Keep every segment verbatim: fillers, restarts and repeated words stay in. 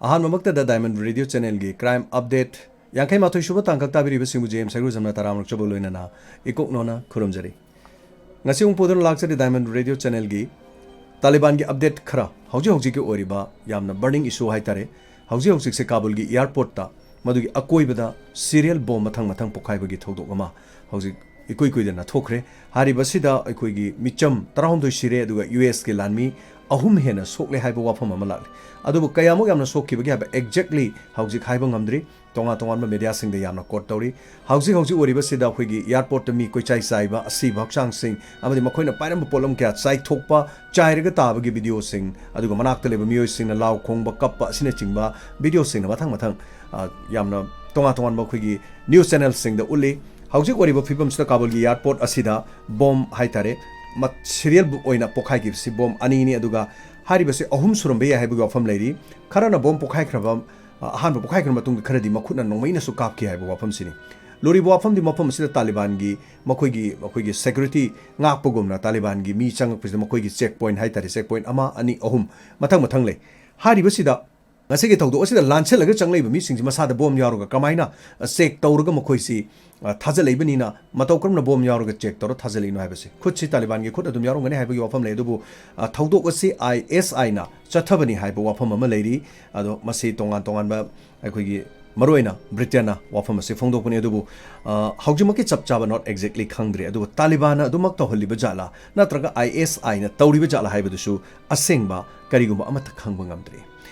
ꯑꯍꯥꯟꯕꯃꯛꯇꯗ Diamond Radio Channelꯒꯤ Crime Update ꯌꯥꯡꯈꯩ ꯃꯥꯊꯣꯏ ꯁꯨꯕ ꯇꯥꯡꯀꯛ ꯇꯥꯕꯤꯔꯤꯕꯁꯤꯡꯕꯨ ꯖꯦ ꯑꯦꯝ ꯁꯩꯒ꯭ꯔꯨꯖꯝꯅ ꯇꯔꯥꯃꯔꯛ ꯆꯕꯨ ꯂꯣꯏꯅꯅ ꯏꯀꯣꯛ ꯅꯣꯟꯅ ꯈꯨꯔꯨꯝꯖꯔꯤ꯫ ꯉꯁꯤ ꯑꯃꯨꯛ ꯄꯨꯗꯨꯅ ꯂꯥꯛꯆꯔꯤ Diamond Radio Channelꯒꯤ ꯇꯥꯂꯤꯕꯥꯟꯒꯤ update ꯈꯔ, ꯍꯧꯖꯤꯛ ꯍꯧꯖꯤꯛꯀꯤ ꯑꯣꯏꯔꯤꯕ ꯌꯥꯝꯅ burning issue ꯍꯥꯏꯇꯥꯔꯦ꯫ ꯍꯧꯖꯤꯛ ꯍꯧꯖꯤꯛꯁꯦ ꯀꯥꯕꯨꯜꯒꯤ airportꯇ ꯃꯗꯨꯒꯤ ꯑꯀꯣꯏꯕꯗ serial bomb ꯃꯊꯪ ꯃꯊꯪ ꯄꯣꯈꯥꯏꯕꯒꯤ ꯊꯧꯗꯣꯛ ꯑꯃ ꯍꯧꯖꯤꯛ ꯏꯀꯨꯏ ꯀꯨꯏꯗꯅ ꯊꯣꯛꯈ꯭ꯔꯦ꯫ ꯍꯥꯏꯔꯤꯕꯁꯤꯗ ꯑꯩꯈꯣꯏꯒꯤ ꯃꯤꯆꯝ ꯇꯔꯥꯍꯨꯝꯗꯣꯏ ꯁꯤꯔꯦ, ꯑꯗꯨꯒ ꯌꯨ ꯑꯦꯁꯀꯤ ꯂꯥꯟꯃꯤ ꯑꯍꯨꯝ ꯍꯦꯟꯅ ꯁꯣꯛꯂꯦ ꯍꯥꯏꯕ ꯋꯥꯐꯝ ꯑꯃ ꯂꯥꯛꯂꯤ꯫ ꯑꯗꯨꯕꯨ ꯀꯌꯥꯃꯨꯛ ꯌꯥꯝꯅ ꯁꯣꯛꯈꯤꯕꯒꯦ ꯍꯥꯏꯕ exactly ꯍꯧꯖꯤꯛ ꯍꯥꯏꯕ ꯉꯝꯗ꯭ꯔꯤ꯫ ꯇꯣꯉꯥꯟ ꯇꯣꯉꯥꯟꯕ mediaꯁꯤꯡꯗ ꯌꯥꯝꯅ quote ꯇꯧꯔꯤ꯫ ꯍꯧꯖꯤꯛ ꯍꯧꯖꯤꯛ ꯑꯣꯏꯔꯤꯕꯁꯤꯗ ꯑꯩꯈꯣꯏꯒꯤ airportꯇ ꯃꯤ ꯀꯣꯏꯆꯥꯏ ꯆꯥꯏꯕ, ꯑꯁꯤꯕ ꯍꯛꯆꯥꯡꯁꯤꯡ ꯑꯃꯗꯤ ꯃꯈꯣꯏꯅ ꯄꯥꯏꯔꯝꯕ ꯄꯣꯠꯂꯝ ꯀꯌꯥ ꯆꯥꯏꯊꯣꯛꯄ, ꯆꯥꯏꯔꯒ ꯇꯥꯕꯒꯤ videoꯁꯤꯡ, ꯑꯗꯨꯒ ꯃꯅꯥꯛꯇ ꯂꯩꯕ ꯃꯤꯑꯣꯏꯁꯤꯡꯅ ꯂꯥꯎ ꯈꯣꯡꯕ, ꯀꯞꯄ ꯑꯁꯤꯅꯆꯤꯡꯕ videoꯁꯤꯡꯅ ꯃꯊꯪ ꯃꯊꯪ, ꯑ, ꯌꯥꯝꯅ ꯇꯣꯉꯥꯟ ꯇꯣꯉꯥꯟꯕ ꯑꯩꯈꯣꯏꯒꯤ news channelꯁꯤꯡꯗ ꯎꯠꯂꯤ꯫ ꯍꯧꯖꯤꯛ ꯑꯣꯏꯔꯤꯕ ꯐꯤꯕꯝꯁꯤꯗ ꯀꯥꯕꯨꯜꯒꯤ airport ꯑꯁꯤꯗ bomb ꯍꯥꯏꯇꯥꯔꯦ, ꯃ-, serial ꯑꯣꯏꯅ ꯄꯣꯈꯥꯏꯈꯤꯕꯁꯤ bomb ꯑꯅꯤꯅꯤ, ꯑꯗꯨꯒ ꯍꯥꯏꯔꯤꯕꯁꯤ ꯑꯍꯨꯝ ꯁꯨꯔꯝꯕ ꯌꯥꯏ ꯍꯥꯏꯕꯒꯤ ꯋꯥꯐꯝ ꯂꯩꯔꯤ꯫ ꯈꯔꯅ bomb ꯄꯣꯈꯥꯏꯈ꯭ꯔꯕ, ꯑ, ꯑꯍꯥꯟꯕ ꯄꯣꯈꯥꯏꯈ꯭ꯔ ꯃꯇꯨꯡꯗ ꯈꯔꯗꯤ ꯃꯈꯨꯠꯅ ꯅꯣꯡꯃꯩꯅꯁꯨ ꯀꯥꯞꯈꯤ ꯍꯥꯏꯕ ꯋꯥꯐꯝꯁꯤꯅꯤ꯫ ꯂꯨꯔꯤꯕ ꯋꯥꯐꯝꯗꯤ ꯃꯐꯝ ꯑꯁꯤꯗ ꯇꯥꯂꯤꯕꯥꯟꯒꯤ ꯃꯈꯣꯏꯒꯤ, ꯃꯈꯣꯏꯒꯤ security ꯉꯥꯛꯄꯒꯨꯝꯅ ꯇꯥꯂꯤꯕꯥꯟꯒꯤ ꯃꯤ ꯆꯪꯉꯛꯄꯁꯤꯗ ꯃꯈꯣꯏꯒꯤ check point ꯍꯥꯏꯇꯥꯔꯦ, check point ꯑꯃ, ꯑꯅꯤ, ꯑꯍꯨꯝ ꯃꯊꯪ ꯃꯊꯪ ꯂꯩ꯫ ꯍꯥꯏꯔꯤꯕꯁꯤꯗ ꯉꯁꯤꯒꯤ ꯊꯧꯗꯣꯛ ꯑꯁꯤꯗ ꯂꯥꯟꯁꯤꯜꯂꯒ ꯆꯪꯂꯛꯏꯕ ꯃꯤꯁꯤꯡꯁꯤ ꯃꯁꯥꯗ bomb ꯌꯥꯎꯔꯒ ꯀꯃꯥꯏꯅ, ꯑ, check ꯇꯧꯔꯒ ꯃꯈꯣꯏꯁꯤ, ꯑ, ꯊꯥꯖꯤꯜꯂꯛꯏꯕꯅꯤꯅ ꯃꯇꯧ ꯀꯔꯝꯅ bomb ꯌꯥꯎꯔꯒ check ꯇꯧꯔ ꯊꯥꯖꯤꯜꯂꯛꯏꯅꯣ ꯍꯥꯏꯕꯁꯤ꯫ ꯈꯨꯠꯁꯤ ꯇꯥꯂꯤꯕꯥꯟꯒꯤ ꯈꯨꯠ ꯑꯗꯨꯝ ꯌꯥꯎꯔꯝꯒꯅꯤ ꯍꯥꯏꯕꯒꯤ ꯋꯥꯐꯝ ꯂꯩ, ꯑꯗꯨꯕꯨ, ꯑ, ꯊꯧꯗꯣꯛ ꯑꯁꯤ ꯑꯥꯏ ꯑꯦꯁ ꯑꯥꯏꯅ ꯆꯠꯊꯕꯅꯤ ꯍꯥꯏꯕ ꯋꯥꯐꯝ ꯑꯃ ꯂꯩꯔꯤ꯫ ꯑꯗꯣ ꯃꯁꯤ ꯇꯣꯉꯥꯟ ꯇꯣꯉꯥꯟꯕ ꯑꯩꯈꯣꯏꯒꯤ ꯃꯔꯨꯑꯣꯏꯅ ꯕ꯭ꯔꯤꯇꯦꯟꯅ ꯋꯥꯐꯝ ꯑꯁꯤ ꯐꯣꯡꯗꯣꯛꯄꯅꯤ, ꯑꯗꯨꯕꯨ, ꯑ, ꯍꯧꯖꯤꯛꯃꯛꯀꯤ ꯆꯞ ꯆꯥꯕ not exactly ꯈꯪꯗ꯭ꯔꯤ꯫ ꯑꯗꯨꯕꯨ ꯇꯥꯂꯤꯕꯥꯟꯅ ꯑꯗꯨꯃꯛ ꯇꯧꯍꯜꯂꯤꯕ ꯖꯥꯠꯂꯥ, ꯅꯠꯇ꯭ꯔꯒ ꯑꯥꯏ ꯑꯦꯁ ꯑꯥꯏꯅ ꯇꯧꯔꯤꯕ ꯖꯥꯠꯂꯥ ꯍꯥꯏꯕꯗꯨꯁꯨ ꯑꯁꯦꯡꯕ ꯀꯔꯤꯒꯨꯝꯕ ꯑꯃꯠꯇ ꯈꯪꯕ ꯉꯝꯗ꯭ꯔꯤ꯫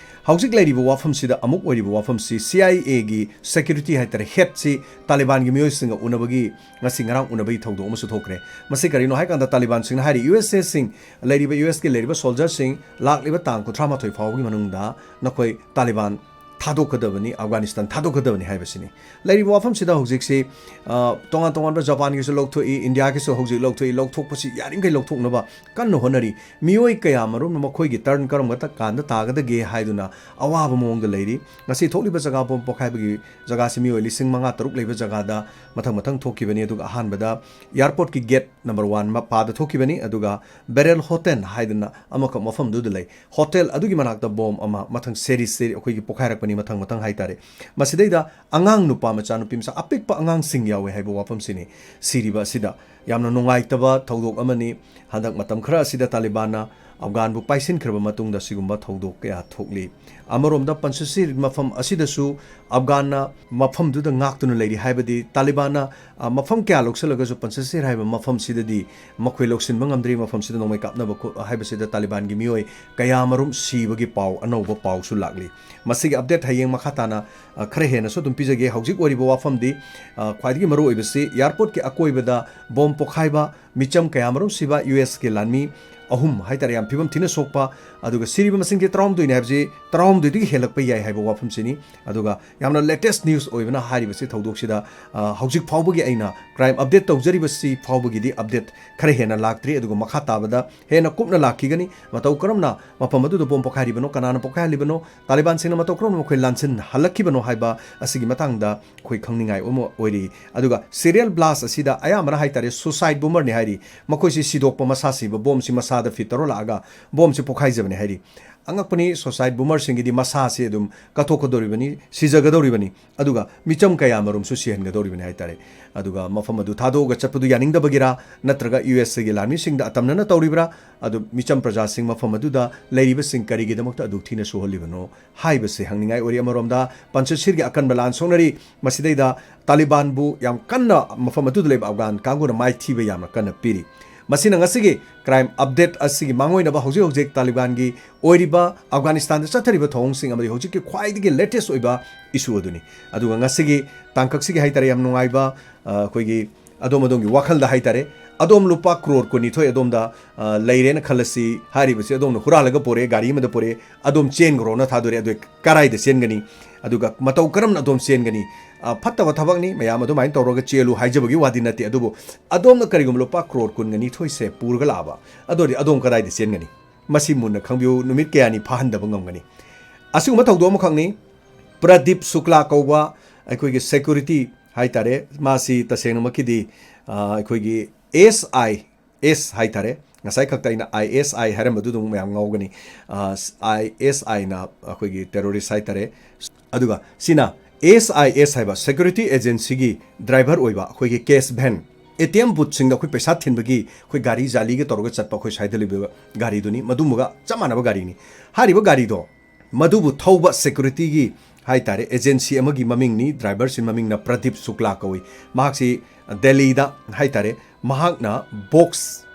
ꯍꯧꯖꯤꯛ ꯂꯩꯔꯤꯕ ꯋꯥꯐꯝꯁꯤꯗ ꯑꯃꯨꯛ ꯑꯣꯏꯔꯤꯕ ꯋꯥꯐꯝꯁꯤ ꯁꯤ ꯑꯥꯏ ꯑꯦꯒꯤ security ꯍꯥꯏꯇꯥꯔꯦ, headꯁꯤ ꯇꯥꯂꯤꯕꯥꯟꯒꯤ ꯃꯤꯑꯣꯏꯁꯤꯡꯒ ꯎꯅꯕꯒꯤ, ꯉꯁꯤ ꯉꯔꯥꯡ ꯎꯅꯕꯒꯤ ꯊꯧꯗꯣꯛ ꯑꯃꯁꯨ ꯊꯣꯛꯈ꯭ꯔꯦ꯫ ꯃꯁꯤ ꯀꯔꯤꯅꯣ ꯍꯥꯏꯀꯥꯟꯗ ꯇꯥꯂꯤꯕꯥꯟꯁꯤꯡꯅ ꯍꯥꯏꯔꯤ, ꯌꯨ ꯑꯦꯁ ꯑꯦꯁꯤꯡ ꯂꯩꯔꯤꯕ, ꯌꯨ ꯑꯦꯁꯀꯤ ꯂꯩꯔꯤꯕ soldierꯁꯤꯡ ꯂꯥꯛꯂꯤꯕ ꯇꯥꯡ ꯀꯨꯟꯊ꯭ꯔꯥ ꯃꯥꯊꯣꯏ ꯐꯥꯎꯕꯒꯤ ꯃꯅꯨꯡꯗ ꯅꯈꯣꯏ ꯇꯥꯂꯤꯕꯥꯟ ꯊꯥꯗꯣꯛꯀꯗꯕꯅꯤ, ꯑꯐꯒꯥꯅꯤꯁꯇꯥꯟ ꯊꯥꯗꯣꯛꯀꯗꯕꯅꯤ ꯍꯥꯏꯕꯁꯤꯅꯤ꯫ ꯂꯩꯔꯤꯕ ꯋꯥꯐꯝꯁꯤꯗ ꯍꯧꯖꯤꯛꯁꯤ, ꯑ, ꯇꯣꯉꯥꯟ ꯇꯣꯉꯥꯟꯕ ꯖꯄꯥꯟꯒꯤꯁꯨ ꯂꯧꯊꯣꯛꯏ, ꯏꯟꯗꯤꯌꯥꯒꯤꯁꯨ ꯍꯧꯖꯤꯛ ꯂꯧꯊꯣꯛꯏ, ꯂꯧꯊꯣꯛꯄꯁꯤ ꯌꯥꯔꯤꯃꯈꯩ ꯂꯧꯊꯣꯛꯅꯕ ꯀꯟꯅ ꯍꯣꯠꯅꯔꯤ꯫ ꯃꯤꯑꯣꯏ ꯀꯌꯥ ꯃꯔꯨꯝꯅ ꯃꯈꯣꯏꯒꯤ turn ꯀꯔꯝꯕ ꯀꯥꯟꯗ ꯇꯥꯒꯗꯒꯦ ꯍꯥꯏꯗꯨꯅ ꯑꯋꯥꯕ ꯃꯑꯣꯡꯗ ꯂꯩꯔꯤ꯫ ꯉꯁꯤ ꯊꯣꯛꯂꯤꯕ ꯖꯒꯥ ꯕꯣꯝ ꯄꯣꯈꯥꯏꯕꯒꯤ ꯖꯒꯥꯁꯤ ꯃꯤꯑꯣꯏ ꯂꯤꯁꯤꯡ ꯃꯉꯥ ꯇꯔꯨꯛ ꯂꯩꯕ ꯖꯒꯥꯗ ꯃꯊꯪ ꯃꯊꯪ ꯊꯣꯛꯈꯤꯕꯅꯤ꯫ ꯑꯗꯨꯒ ꯑꯍꯥꯟꯕꯗ airportꯀꯤ gate number one ꯃꯄꯥꯗ ꯊꯣꯛꯈꯤꯕꯅꯤ꯫ ꯑꯗꯨꯒ Barrel Hotel ꯍꯥꯏꯗꯅ ꯑꯃꯈꯛ ꯃꯐꯝꯗꯨꯗ ꯂꯩ꯫ Hotel ꯑꯗꯨꯒꯤ ꯃꯅꯥꯛꯇ ꯕꯣꯝ ꯑꯃ ꯃꯊꯪ series ꯑꯩꯈꯣꯏꯒꯤ ꯄꯣꯈꯥꯏꯔꯛꯄꯅꯤ, ꯃꯊꯪ ꯃꯊꯪ ꯍꯥꯏꯇꯥꯔꯦ꯫ ꯃꯁꯤꯗꯩꯗ ꯑꯉꯥꯡ ꯅꯨꯄꯥ ꯃꯆꯥ, ꯅꯨꯄꯤ ꯃꯆꯥ, ꯑꯄꯤꯛꯄ ꯑꯉꯥꯡꯁꯤꯡ ꯌꯥꯎꯋꯦ ꯍꯥꯏꯕ ꯋꯥꯐꯝꯁꯤꯅꯤ ꯁꯤꯔꯤꯕ ꯑꯁꯤꯗ꯫ ꯌꯥꯝꯅ ꯅꯨꯡꯉꯥꯏꯇꯕ ꯊꯧꯗꯣꯛ ꯑꯃꯅꯤ꯫ ꯍꯟꯗꯛ ꯃꯇꯝ ꯈꯔ ꯑꯁꯤꯗ ꯇꯥꯂꯤꯕꯥꯟꯅ ꯑꯐꯒꯥꯟꯕꯨ ꯄꯥꯏꯁꯤꯟꯈ꯭ꯔꯕ ꯃꯇꯨꯡꯗ ꯁꯤꯒꯨꯝꯕ ꯊꯧꯗꯣꯛ ꯀꯌꯥ ꯊꯣꯛꯂꯤ꯫ ꯑꯃꯔꯣꯝꯗ ꯄꯟꯆꯁꯤꯔ ꯃꯐꯝ ꯑꯁꯤꯗꯁꯨ ꯑꯐꯒꯥꯟꯅ ꯃꯐꯝꯗꯨꯗ ꯉꯥꯛꯇꯨꯅ ꯂꯩꯔꯤ, ꯍꯥꯏꯕꯗꯤ ꯇꯥꯂꯤꯕꯥꯟꯅ, ꯑ, ꯃꯐꯝ ꯀꯌꯥ ꯂꯧꯁꯤꯜꯂꯒꯁꯨ ꯄꯟꯆꯁꯤꯔ ꯍꯥꯏꯕ ꯃꯐꯝꯁꯤꯗꯗꯤ ꯃꯈꯣꯏ ꯂꯧꯁꯤꯟꯕ ꯉꯝꯗ꯭ꯔꯤ꯫ ꯃꯐꯝꯁꯤꯗ ꯅꯣꯡꯃꯩ ꯀꯥꯞꯅꯕ ꯈꯣ-, ꯍꯥꯏꯕꯁꯤꯗ ꯇꯥꯂꯤꯕꯥꯟꯒꯤ ꯃꯤꯑꯣꯏ ꯀꯌꯥ ꯃꯔꯨꯝ ꯁꯤꯕꯒꯤ ꯄꯥꯎ, ꯑꯅꯧꯕ ꯄꯥꯎꯁꯨ ꯂꯥꯛꯂꯤ꯫ ꯃꯁꯤꯒꯤ update ꯍꯌꯦꯡ ꯃꯈꯥ ꯇꯥꯅ, ꯑ, ꯈꯔ ꯍꯦꯟꯅꯁꯨ ꯑꯗꯨꯝ ꯄꯤꯖꯒꯦ꯫ ꯍꯧꯖꯤꯛ ꯑꯣꯏꯔꯤꯕ ꯋꯥꯐꯝꯗꯤ, ꯑ, ꯈ꯭ꯋꯥꯏꯗꯒꯤ ꯃꯔꯨꯑꯣꯏꯕꯁꯤ airportꯀꯤ ꯑꯀꯣꯏꯕꯗ ꯕꯣꯝ ꯄꯣꯈꯥꯏꯕ, ꯃꯤꯆꯝ ꯀꯌꯥ ꯃꯔꯨꯝ ꯁꯤꯕ, USꯀꯤ ꯂꯥꯟꯃꯤ ꯑꯍꯨꯝ ꯍꯥꯏꯇꯥꯔꯦ, ꯌꯥꯝ ꯐꯤꯕꯝ ꯊꯤꯅ ꯁꯣꯛꯄ, ꯑꯗꯨꯒ ꯁꯤꯔꯤꯕ ꯃꯁꯤꯡꯁꯦ ꯇꯔꯥꯍꯨꯝꯗꯣꯏꯅꯤ ꯍꯥꯏꯕꯁꯤ ꯇꯔꯥꯍꯨꯝꯗꯣꯏꯗꯒꯤ ꯍꯦꯜꯂꯛꯄ ꯌꯥꯏ ꯍꯥꯏꯕ ꯋꯥꯐꯝꯁꯤꯅꯤ꯫ ꯑꯗꯨꯒ ꯌꯥꯝꯅ latest news ꯑꯣꯏꯕꯅ ꯍꯥꯏꯔꯤꯕꯁꯤ ꯊꯧꯗꯣꯛꯁꯤꯗ, ꯑ, ꯍꯧꯖꯤꯛ ꯐꯥꯎꯕꯒꯤ ꯑꯩꯅ crime update ꯇꯧꯖꯔꯤꯕꯁꯤ ꯐꯥꯎꯕꯒꯤꯗꯤ update ꯈꯔ ꯍꯦꯟꯅ ꯂꯥꯛꯇ꯭ꯔꯤ꯫ ꯑꯗꯨꯒ ꯃꯈꯥ ꯇꯥꯕꯗ ꯍꯦꯟꯅ ꯀꯨꯞꯅ ꯂꯥꯛꯈꯤꯒꯅꯤ꯫ ꯃꯇꯧ ꯀꯔꯝꯅ ꯃꯐꯝ ꯑꯗꯨꯗ ꯕꯣꯝ ꯄꯣꯈꯥꯏꯔꯤꯕꯅꯣ, ꯀꯅꯥꯅ ꯄꯣꯈꯥꯏꯍꯜꯂꯤꯕꯅꯣ, ꯇꯥꯂꯤꯕꯥꯟꯁꯤꯡꯅ ꯃꯇꯧ ꯀꯔꯝꯅ ꯃꯈꯣꯏ ꯂꯥꯟꯁꯤꯟꯍꯜꯂꯛꯈꯤꯕꯅꯣ ꯍꯥꯏꯕ ꯑꯁꯤꯒꯤ ꯃꯇꯥꯡꯗ ꯑꯩꯈꯣꯏ ꯈꯪꯅꯤꯡꯉꯥꯏ ꯑꯃ ꯑꯣꯏꯔꯤ꯫ ꯑꯗꯨꯒ serial blast ꯑꯁꯤꯗ ꯑꯌꯥꯝꯕꯅ ꯍꯥꯏꯇꯥꯔꯦ suicide bomberꯅꯤ ꯍꯥꯏꯔꯤ꯫ ꯃꯈꯣꯏꯁꯤ ꯁꯤꯗꯣꯛꯄ, ꯃꯁꯥ ꯁꯤꯕ, ꯕꯣꯝꯁꯤ ꯃꯁꯥꯗ fit ꯇꯧꯔ ꯂꯥꯛꯑꯒ ꯕꯣꯝꯁꯤ ꯄꯣꯈꯥꯏꯖꯕꯅꯤ ꯍꯥꯏꯔꯤ꯫ ꯑꯉꯛꯄꯅꯤ, suicide bomberꯁꯤꯡꯒꯤꯗꯤ ꯃꯁꯥꯁꯤ ꯑꯗꯨꯝ ꯀꯠꯊꯣꯛꯀꯗꯧꯔꯤꯕꯅꯤ, ꯁꯤꯖꯒꯗꯧꯔꯤꯕꯅꯤ, ꯑꯗꯨꯒ ꯃꯤꯆꯝ ꯀꯌꯥ ꯃꯔꯨꯝꯁꯨ ꯁꯤꯍꯟꯒꯗꯧꯔꯤꯕꯅꯤ ꯍꯥꯏꯇꯥꯔꯦ꯫ ꯑꯗꯨꯒ ꯃꯐꯝ ꯑꯗꯨ ꯊꯥꯗꯣꯛꯑꯒ ꯆꯠꯄꯗꯨ ꯌꯥꯅꯤꯡꯗꯕꯒꯤꯔꯥ, ꯅꯠꯇ꯭ꯔꯒ USꯒꯤ ꯂꯥꯟꯃꯤꯁꯤꯡꯗ ꯑꯇꯝꯅꯅ ꯇꯧꯔꯤꯕ꯭ꯔꯥ, ꯑꯗꯨ ꯃꯤꯆꯝ ꯄ꯭ꯔꯖꯥꯁꯤꯡ ꯃꯐꯝ ꯑꯗꯨꯗ ꯂꯩꯔꯤꯕꯁꯤꯡ ꯀꯔꯤꯒꯤꯗꯃꯛꯇ ꯑꯗꯨꯛ ꯊꯤꯅ ꯁꯣꯛꯍꯜꯂꯤꯕꯅꯣ ꯍꯥꯏꯕꯁꯤ ꯍꯪꯅꯤꯡꯉꯥꯏ ꯑꯣꯏꯔꯤ꯫ ꯑꯃꯔꯣꯝꯗ ꯄꯟꯆꯁꯤꯔꯒꯤ ꯑꯀꯟꯕ ꯂꯥꯟ ꯁꯣꯛꯅꯔꯤ꯫ ꯃꯁꯤꯗꯩꯗ ꯇꯥꯂꯤꯕꯥꯟꯕꯨ ꯌꯥꯝ ꯀꯟꯅ ꯃꯐꯝ ꯑꯗꯨꯗ ꯂꯩꯕ ꯑꯐꯒꯥꯟ ꯀꯥꯡꯕꯨꯅ ꯃꯥꯏꯊꯤꯕ ꯌꯥꯝꯅ ꯀꯟꯅ ꯄꯤꯔꯤ꯫ ꯃꯁꯤꯅ ꯉꯁꯤꯒꯤ crime update ꯑꯁꯤꯒꯤ ꯃꯥꯡꯑꯣꯏꯅꯕ ꯍꯧꯖꯤꯛ ꯍꯧꯖꯤꯛ ꯇꯥꯂꯤꯕꯥꯟꯒꯤ ꯑꯣꯏꯔꯤꯕ ꯑꯐꯒꯥꯅꯤꯁꯇꯥꯟꯗ ꯆꯠꯊꯔꯤꯕ ꯊꯧꯑꯣꯡꯁꯤꯡ ꯑꯃꯗꯤ ꯍꯧꯖꯤꯛꯀꯤ ꯈ꯭ꯋꯥꯏꯗꯒꯤ latest ꯑꯣꯏꯕ issue ꯑꯗꯨꯅꯤ꯫ ꯑꯗꯨꯒ ꯉꯁꯤꯒꯤ ꯇꯥꯡꯀꯛꯁꯤꯒꯤ ꯍꯥꯏꯇꯥꯔꯦ ꯌꯥꯝ ꯅꯨꯡꯉꯥꯏꯕ, ꯑ, ꯑꯩꯈꯣꯏꯒꯤ ꯑꯗꯣꯝ ꯑꯗꯣꯝꯒꯤ ꯋꯥꯈꯜꯗ ꯍꯥꯏꯇꯥꯔꯦ, ꯑꯗꯣꯝ ꯂꯨꯄꯥ ꯀ꯭ꯔꯣꯔ ꯀꯨꯟꯅꯤꯊꯣꯏ ꯑꯗꯣꯝꯗ, ꯑ, ꯂꯩꯔꯦꯅ ꯈꯜꯂꯁꯤ, ꯍꯥꯏꯔꯤꯕꯁꯤ ꯑꯗꯣꯝꯅ ꯍꯨꯔꯥꯜꯂꯒ ꯄꯨꯔꯛꯑꯦ, ꯒꯥꯔꯤ ꯑꯃꯗ ꯄꯨꯔꯛꯑꯦ, ꯑꯗꯣꯝ ꯆꯦꯟꯈ꯭ꯔꯣꯅ ꯊꯥꯗꯣꯔꯛꯑꯦ꯫ ꯑꯗꯨ ꯀꯔꯥꯏꯗ ꯆꯦꯟꯒꯅꯤ? ꯑꯗꯨꯒ ꯃꯇꯧ ꯀꯔꯝꯅ ꯑꯗꯣꯝ ꯆꯦꯟꯒꯅꯤ? ꯑ, ꯐꯠꯇꯕ ꯊꯕꯛꯅꯤ, ꯃꯌꯥꯝ ꯑꯗꯨꯃꯥꯏꯅ ꯇꯧꯔꯒ ꯆꯦꯜꯂꯨ ꯍꯥꯏꯖꯕꯒꯤ ꯋꯥꯗꯤ ꯅꯠꯇꯦ, ꯑꯗꯨꯕꯨ ꯑꯗꯣꯝꯅ ꯀꯔꯤꯒꯨꯝꯕ ꯂꯨꯄꯥ ꯀ꯭ꯔꯣꯔ ꯀꯨꯟꯒ ꯅꯤꯊꯣꯏꯁꯦ ꯄꯨꯔꯒ ꯂꯥꯛꯑꯕ, ꯑꯗꯨ ꯑꯣꯏꯔꯗꯤ ꯑꯗꯣꯝ ꯀꯗꯥꯏꯗ ꯆꯦꯟꯒꯅꯤ? ꯃꯁꯤ ꯃꯨꯟꯅ ꯈꯪꯕꯤꯌꯨ, ꯅꯨꯃꯤꯠ ꯀꯌꯥꯅꯤ ꯐꯥꯍꯟꯗꯕ ꯉꯝꯒꯅꯤ? ꯑꯁꯤꯒꯨꯝꯕ ꯊꯧꯗꯣꯛ ꯑꯃꯈꯛꯅꯤ꯫ ꯄ꯭ꯔꯗꯤꯞ ꯁꯨꯛꯂꯥ ꯀꯧꯕ ꯑꯩꯈꯣꯏꯒꯤ ꯁꯦꯀ꯭ꯌꯨꯔꯤꯇꯤ ꯍꯥꯏꯇꯥꯔꯦ, ꯃꯥꯁꯤ ꯇꯁꯦꯡꯅꯃꯛꯀꯤꯗꯤ, ꯑ, ꯑꯩꯈꯣꯏꯒꯤ SI, S ꯍꯥꯏꯇꯥꯔꯦ, ꯉꯁꯥꯏ ꯈꯛꯇ ꯑꯩꯅ ISI ꯍꯥꯏꯔꯝꯕꯗꯨꯗ ꯑꯃꯨꯛ ꯃꯌꯥꯝ ꯉꯥꯎꯒꯅꯤ꯫ ꯑ, ISIꯅ ꯑꯩꯈꯣꯏꯒꯤ ꯇꯦꯔꯣꯔꯤꯁ ꯍꯥꯏꯇꯥꯔꯦ꯫ ꯑꯗꯨꯒ ꯁꯤꯅ SIS ꯍꯥꯏꯕ ꯁꯦꯀ꯭ꯌꯨꯔꯤꯇꯤ ꯑꯦꯖꯦꯟꯁꯤꯒꯤ ꯗ꯭ꯔꯥꯏꯚꯔ ꯑꯣꯏꯕ ꯑꯩꯈꯣꯏꯒꯤ ꯀꯦꯁ ꯚꯦꯟ, ATM ꯕꯨꯠꯁꯤꯡꯗ ꯑꯩꯈꯣꯏ ꯄꯩꯁꯥ ꯊꯤꯟꯕꯒꯤ ꯑꯩꯈꯣꯏ ꯒꯥꯔꯤ ꯖꯥꯂꯤꯒ ꯇꯧꯔꯒ ꯆꯠꯄ ꯑꯩꯈꯣꯏ ꯁ꯭ꯋꯥꯏꯗ ꯂꯩꯕ ꯒꯥꯔꯤꯗꯨꯅꯤ, ꯃꯗꯨꯝꯕꯒ ꯆꯞ ꯃꯥꯟꯅꯕ ꯒꯥꯔꯤꯅꯤ꯫ ꯍꯥꯏꯔꯤꯕ ꯒꯥꯔꯤꯗꯣ, ꯃꯗꯨꯕꯨ ꯊꯧꯕ ꯁꯦꯀ꯭ꯌꯨꯔꯤꯇꯤꯒꯤ ꯍꯥꯏꯇꯥꯔꯦ, ꯑꯦꯖꯦꯟꯁꯤ ꯑꯃꯒꯤ ꯃꯃꯤꯡꯅꯤ꯫ ꯗ꯭ꯔꯥꯏꯚꯔꯁꯤ ꯃꯃꯤꯡꯅ ꯄ꯭ꯔꯗꯤꯞ ꯁꯨꯛꯂꯥ ꯀꯧꯏ꯫ ꯃꯍꯥꯛꯁꯤ ꯗꯦꯜꯂꯤꯗ ꯍꯥꯏꯇꯥꯔꯦ, ꯃꯍꯥꯛꯅ ꯕꯣꯛꯁ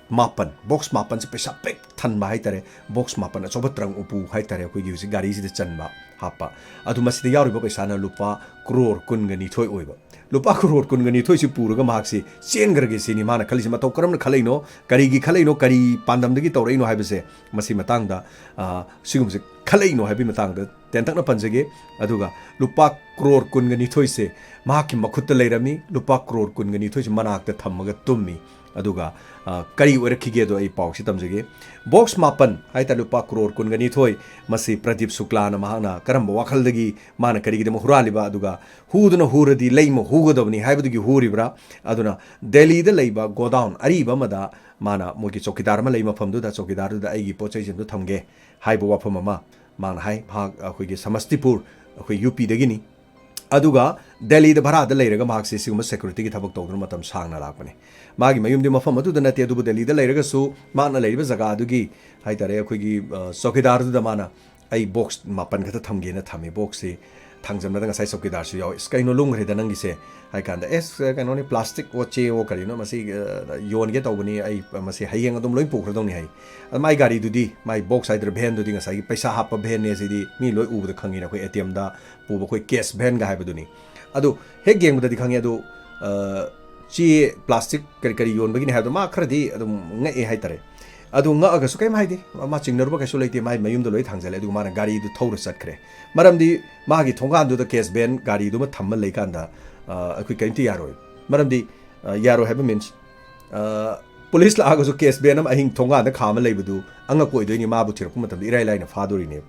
ꯃꯥꯄꯟ, ꯕꯣꯛꯁ ꯃꯥꯄꯟꯁꯦ ꯄꯩꯁꯥ ꯄꯤꯛ ꯊꯟꯕ ꯍꯥꯏꯇꯥꯔꯦ, ꯕꯣꯛꯁ ꯃꯥꯄꯟ ꯑꯆꯧꯕ ꯇ꯭ꯔꯪ ꯎꯄꯨ ꯍꯥꯏꯇꯥꯔꯦ, ꯑꯩꯈꯣꯏꯒꯤ ꯍꯧꯖꯤꯛ ꯒꯥꯔꯤꯁꯤꯗ ꯆꯟꯕ, ꯍꯥꯞꯄ꯫ ꯑꯗꯨ ꯃꯁꯤꯗ ꯌꯥꯎꯔꯤꯕ ꯄꯩꯁꯥꯅ ꯂꯨꯄꯥ ꯀ꯭ꯔꯣꯔ ꯀꯨꯟꯒ ꯅꯤꯊꯣꯏ ꯑꯣꯏꯕ꯫ ꯂꯨꯄꯥ ꯀ꯭ꯔꯣꯔ ꯀꯨꯟꯒ ꯅꯤꯊꯣꯏꯁꯤ ꯄꯨꯔꯒ ꯃꯍꯥꯛꯁꯤ ꯆꯦꯟꯈ꯭ꯔꯒꯦ ꯁꯤꯅꯤ ꯃꯥꯅ ꯈꯜꯂꯤꯁꯤ꯫ ꯃꯇꯧ ꯀꯔꯝꯅ ꯈꯜꯂꯛꯏꯅꯣ, ꯀꯔꯤꯒꯤ ꯈꯜꯂꯛꯏꯅꯣ, ꯀꯔꯤ ꯄꯥꯟꯗꯝꯗꯒꯤ ꯇꯧꯔꯛꯏꯅꯣ ꯍꯥꯏꯕꯁꯦ ꯃꯁꯤ ꯃꯇꯥꯡꯗ, ꯑ, ꯁꯤꯒꯨꯝꯕꯁꯦ ꯈꯜꯂꯛꯏꯅꯣ ꯍꯥꯏꯕꯒꯤ ꯃꯇꯥꯡꯗ ꯇꯦꯟꯇꯛꯅ ꯄꯟꯖꯒꯦ꯫ ꯑꯗꯨꯒ ꯂꯨꯄꯥ ꯀ꯭ꯔꯣꯔ ꯀꯨꯟꯒ ꯅꯤꯊꯣꯏꯁꯦ ꯃꯍꯥꯛꯀꯤ ꯃꯈꯨꯠꯇ ꯂꯩꯔꯝꯃꯤ꯫ ꯂꯨꯄꯥ ꯀ꯭ꯔꯣꯔ ꯀꯨꯟꯒ ꯅꯤꯊꯣꯏꯁꯦ ꯃꯅꯥꯛꯇ ꯊꯝꯃꯒ ꯇꯨꯝꯃꯤ꯫ ꯑꯗꯨꯒ, ꯑ, ꯀꯔꯤ ꯑꯣꯏꯔꯛꯈꯤꯒꯦꯗꯣ ꯑꯩ ꯄꯥꯎꯁꯤ ꯇꯝꯖꯒꯦ꯫ ꯕꯣꯛꯁ ꯃꯥꯄꯟ ꯍꯥꯏꯇꯥꯔꯦ, ꯂꯨꯄꯥ ꯀ꯭ꯔꯣꯔ ꯀꯨꯟꯒ ꯅꯤꯊꯣꯏ, ꯃꯁꯤ ꯄ꯭ꯔꯗꯤꯞ ꯁꯨꯛꯂꯥꯅ ꯃꯍꯥꯛꯅ ꯀꯔꯝꯕ ꯋꯥꯈꯜꯗꯒꯤ, ꯃꯥꯅ ꯀꯔꯤꯒꯤꯗꯃꯛ ꯍꯨꯔꯥꯜꯂꯤꯕ, ꯑꯗꯨꯒ ꯍꯨꯗꯨꯅ ꯍꯨꯔꯗꯤ ꯂꯩꯃ ꯍꯨꯒꯗꯕꯅꯤ ꯍꯥꯏꯕꯗꯨꯒꯤ ꯍꯨꯔꯤꯕ꯭ꯔꯥ? ꯑꯗꯨꯅ ꯗꯦꯜꯂꯤꯗ ꯂꯩꯕ ꯒꯣꯗꯥꯎꯟ ꯑꯔꯤꯕ ꯑꯃꯗ ꯃꯥꯅ ꯃꯣꯏꯒꯤ ꯆꯧꯀꯤꯗꯥꯔ ꯑꯃ ꯂꯩ ꯃꯐꯝꯗꯨꯗ, ꯆꯧꯀꯤꯗꯥꯔꯗꯨꯗ ꯑꯩꯒꯤ ꯄꯣꯠ ꯆꯩꯁꯤꯡꯗꯨ ꯊꯝꯒꯦ ꯍꯥꯏꯕ ꯋꯥꯐꯝ ꯑꯃ ꯃꯥꯅ ꯍꯥꯏ꯫ ꯃꯍꯥꯛ ꯑꯩꯈꯣꯏꯒꯤ ꯁꯃꯁꯇꯤꯄꯨꯔ, ꯑꯩꯈꯣꯏ UPꯗꯒꯤꯅꯤ꯫ ꯑꯗꯨꯒ ꯗꯦꯜꯂꯤꯗ ꯚꯔꯥꯗ ꯂꯩꯔꯒ ꯃꯍꯥꯛꯁꯦ ꯁꯤꯒꯨꯝꯕ ꯁꯦꯀ꯭ꯌꯨꯔꯤꯇꯤꯒꯤ ꯊꯕꯛ ꯇꯧꯗꯨꯅ ꯃꯇꯝ ꯁꯥꯡꯅ ꯂꯥꯛꯄꯅꯦ꯫ ꯃꯥꯒꯤ ꯃꯌꯨꯝꯗꯤ ꯃꯐꯝ ꯑꯗꯨꯗ ꯅꯠꯇꯦ, ꯑꯗꯨꯕꯨ ꯗꯦꯜꯂꯤꯗ ꯂꯩꯔꯒꯁꯨ ꯃꯍꯥꯛꯅ ꯂꯩꯔꯤꯕ ꯖꯒꯥ ꯑꯗꯨꯒꯤ ꯍꯥꯏꯇꯥꯔꯦ, ꯑꯩꯈꯣꯏꯒꯤ, ꯑ, ꯆꯧꯀꯤꯗꯥꯔꯗꯨꯗ ꯃꯥꯅ, "ꯑꯩ ꯕꯣꯛꯁ ꯃꯥꯄꯟ ꯈꯛꯇ ꯊꯝꯒꯦꯅ ꯊꯝꯃꯤ, ꯕꯣꯛꯁꯁꯤ ꯊꯥꯡꯖꯟꯕꯗ ꯉꯁꯥꯏ ꯆꯧꯀꯤꯗꯥꯔꯁꯨ ꯌꯥꯎꯏ꯫ ꯑꯁ, ꯀꯩꯅꯣ ꯂꯨꯝꯈ꯭ꯔꯦꯗ ꯅꯪꯒꯤꯁꯦ?" ꯍꯥꯏ ꯀꯥꯟꯗ, "ꯑꯦꯁ, ꯀꯩꯅꯣꯅꯤ, ꯄ꯭ꯂꯥꯁꯇꯤꯛ ꯑꯣ ꯆꯦ ꯑꯣ ꯀꯔꯤꯅꯣ, ꯃꯁꯤ, ꯑ, ꯌꯣꯟꯒꯦ ꯇꯧꯕꯅꯤ, ꯑꯩ ꯃꯁꯤ ꯍꯌꯦꯡ ꯑꯗꯨꯝ ꯂꯣꯏ ꯄꯨꯈ꯭ꯔꯗꯧꯅꯤ" ꯍꯥꯏ꯫ ꯑꯗ ꯃꯥꯏ ꯒꯥꯔꯤꯗꯨꯗꯤ, ꯃꯥꯏ ꯕꯣꯛꯁ ꯍꯥꯏꯗ꯭ꯔ ꯚꯦꯟꯗꯨꯗꯤ ꯉꯁꯥꯏꯒꯤ ꯄꯩꯁꯥ ꯍꯥꯞꯄ ꯚꯦꯟꯅꯦ, ꯁꯤꯗꯤ ꯃꯤ ꯂꯣꯏ ꯎꯕꯗ ꯈꯪꯉꯤꯅ, ꯑꯩꯈꯣꯏ ATMꯗ ꯄꯨꯕ ꯑꯩꯈꯣꯏ ꯀꯦꯁ ꯚꯦꯟꯒ ꯍꯥꯏꯕꯗꯨꯅꯤ꯫ ꯑꯗꯨ ꯍꯦꯛ ꯌꯦꯡꯕꯗꯗꯤ ꯈꯪꯉꯤ, ꯑꯗꯨ, ꯑ, ꯆꯦ, ꯄ꯭ꯂꯥꯁꯇꯤꯛ ꯀꯔꯤ ꯀꯔꯤ ꯌꯣꯟꯕꯒꯤꯅꯤ ꯍꯥꯏꯕꯗꯣ ꯃꯥ ꯈꯔꯗꯤ ꯑꯗꯨꯝ ꯉꯛꯑꯦ ꯍꯥꯏꯇꯥꯔꯦ꯫ ꯑꯗꯨ ꯉꯛꯑꯒꯁꯨ ꯀꯩꯝ ꯍꯥꯏꯗꯦ, ꯃꯥ ꯆꯤꯡꯅꯔꯨꯕ ꯀꯩꯁꯨ ꯂꯩꯇꯦ, ꯃꯥꯏ ꯃꯌꯨꯝꯗ ꯂꯣꯏ ꯊꯥꯡꯖꯜꯂꯦ, ꯑꯗꯨꯒ ꯃꯥꯅ ꯒꯥꯔꯤꯗꯨ ꯊꯧꯔ ꯆꯠꯈ꯭ꯔꯦ꯫ ꯃꯔꯝꯗꯤ ꯃꯥꯒꯤ ꯊꯣꯡꯒꯥꯟꯗꯨꯗ ꯀꯦꯁ ꯚꯦꯟ ꯒꯥꯔꯤꯗꯨꯃ ꯊꯝꯃ ꯂꯩꯀꯥꯟꯗ, ꯑ, ꯑꯩꯈꯣꯏ ꯀꯔꯤꯝꯇ ꯌꯥꯔꯣꯏ꯫ ꯃꯔꯝꯗꯤ, ꯑ, ꯌꯥꯔꯣꯏ ꯍꯥꯏꯕ ꯃꯤꯟꯁ, ꯄꯨꯂꯤꯁ ꯂꯥꯛꯑꯒꯁꯨ ꯀꯦꯁ ꯚꯦꯟ ꯑꯃ ꯑꯍꯤꯡ ꯊꯣꯡꯒꯥꯟꯗ ꯈꯥꯝꯃ ꯂꯩꯕꯗꯨ ꯑꯉꯛꯄ ꯑꯣꯏꯗꯣꯏꯅꯤ, ꯃꯥꯕꯨ ꯊꯤꯔꯛꯄ ꯃꯇꯝꯗ ꯏꯔꯥꯏ ꯂꯥꯏꯅ ꯐꯥꯗꯣꯔꯤꯅꯦꯕ꯫